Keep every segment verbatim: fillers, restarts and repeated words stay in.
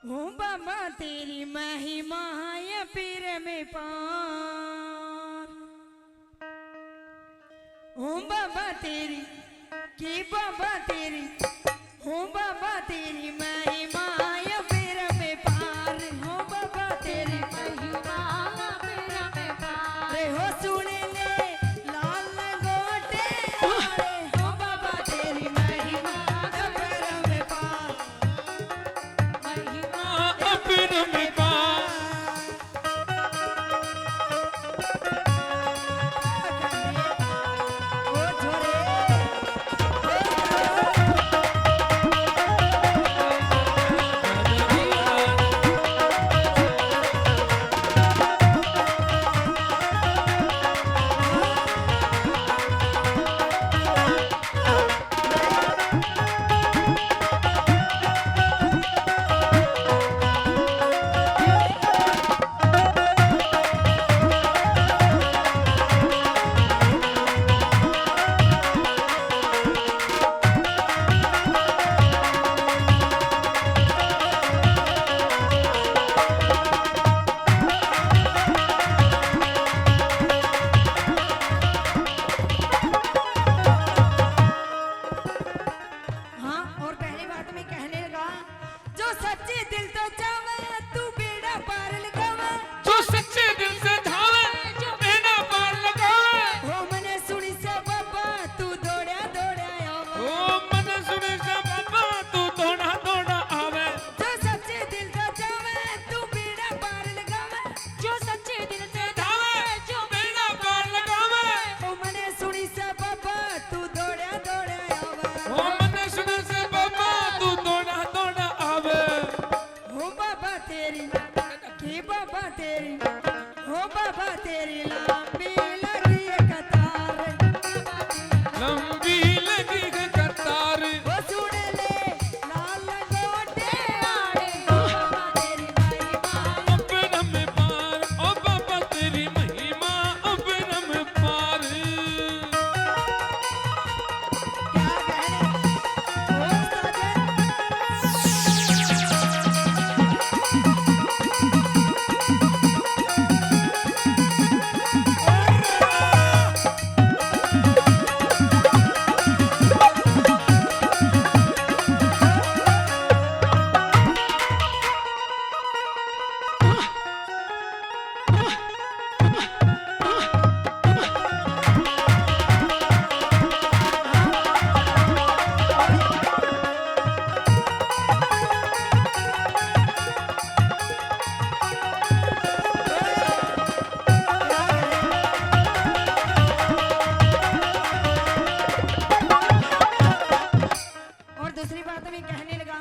ओ बाबा तेरी महिमा है पीर में पार। ओ बाबा तेरी, के बाबा तेरी, ओ बाबा तेरी महिमा है पीर में पार। ओ बाबा तेरी महिमा है पीर में पार। रे हो सुन ले लाल गोटे वाले, ओ बाबा तेरी महिमा है पीर में पार। महिमा अपरंपार। हाँ, और पहली बात मैं कहने लगा, जो सच्चे दिल तै चाहवै, तू बेड़ा पार लगावै। जो सच्चे दिल से धावै, जो बेड़ा पार लगावै। हो मने सुनी से बाबा, तू दौड़ा दौड़ा आवै। ओ मने सुनी से बाबा, तू दौड़ा दौड़ा आवै। जो सच्चे दिल तै चाहवै, तू बेड़ा पार लगावै। जो सच्चे दिल से धावै, जो बेड़ा पार लगावै। ओ मने सुनी से बाबा, तू दौड़ा दौड़ा आवै। ओ मने सुनी से बाबा, तू दौड़ा दौड़ा आवै। ओ बाबा तेरी, के बाबा तेरी, ओ बाबा तेरी लंबी लगी है कतार। लंबी लगी है कतार। ओ सुन ले लाल गोटे आड़े, ओ बाबा तेरी महिमा अपरंपार। ओ बाबा तेरी महिमा अपरंपार। क्या कहने? ओ साजन। और दूसरी बात मैं कहने लगा,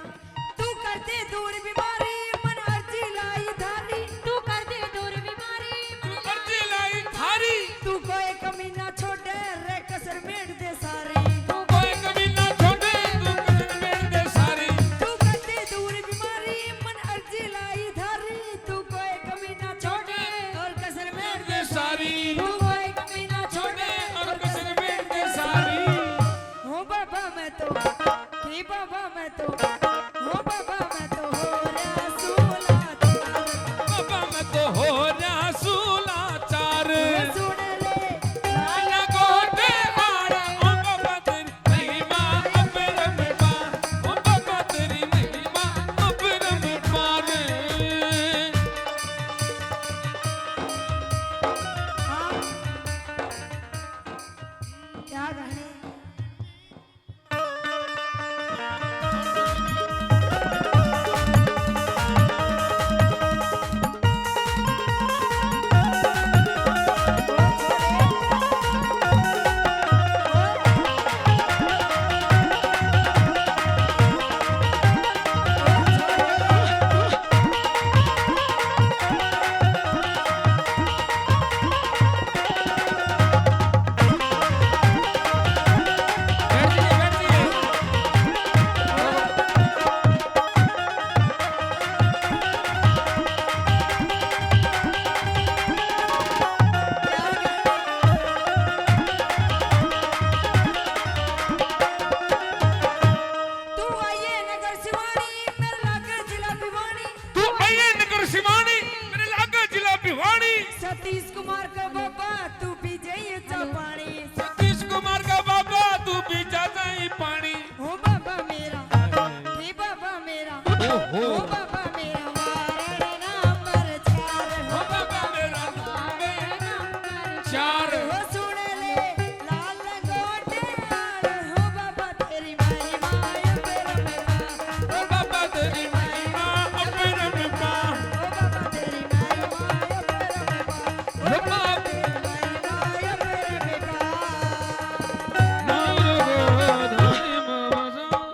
तू कर दे दूर बीमारी, मन अर्जी लाई थारी। तू कर दे दूर बीमारी, मन अर्जी लाई थारी। तू कोई कमी ना छोड़े रे, कसर मेट दे सारी। तू कोई कमी ना छोड़े, तू कसर मेट दे सारी। तू कर दे दूर बीमारी, मन अर्जी लाई थारी। तू कोई कमी ना छोड़े और कसर मेट दे सारी। तू कोई कमी ना छोड़े और कसर मेट दे सारी। हो बाबा मैं तो, के बाबा मैं तो, हो बाबा मैं तो हो रे ठिमानी, मेरे लागे जिला भिवानी। सतीश कुमार का बाबा, तू पी जाइए चा पानी। सतीश कुमार का बाबा, तू पी जा जाई पानी। हो बाबा मेरा, हे बाबा मेरा, ओहो। हो बाबा मेरा, वार्ड नंबर चार। हो बाबा मेरा, चार।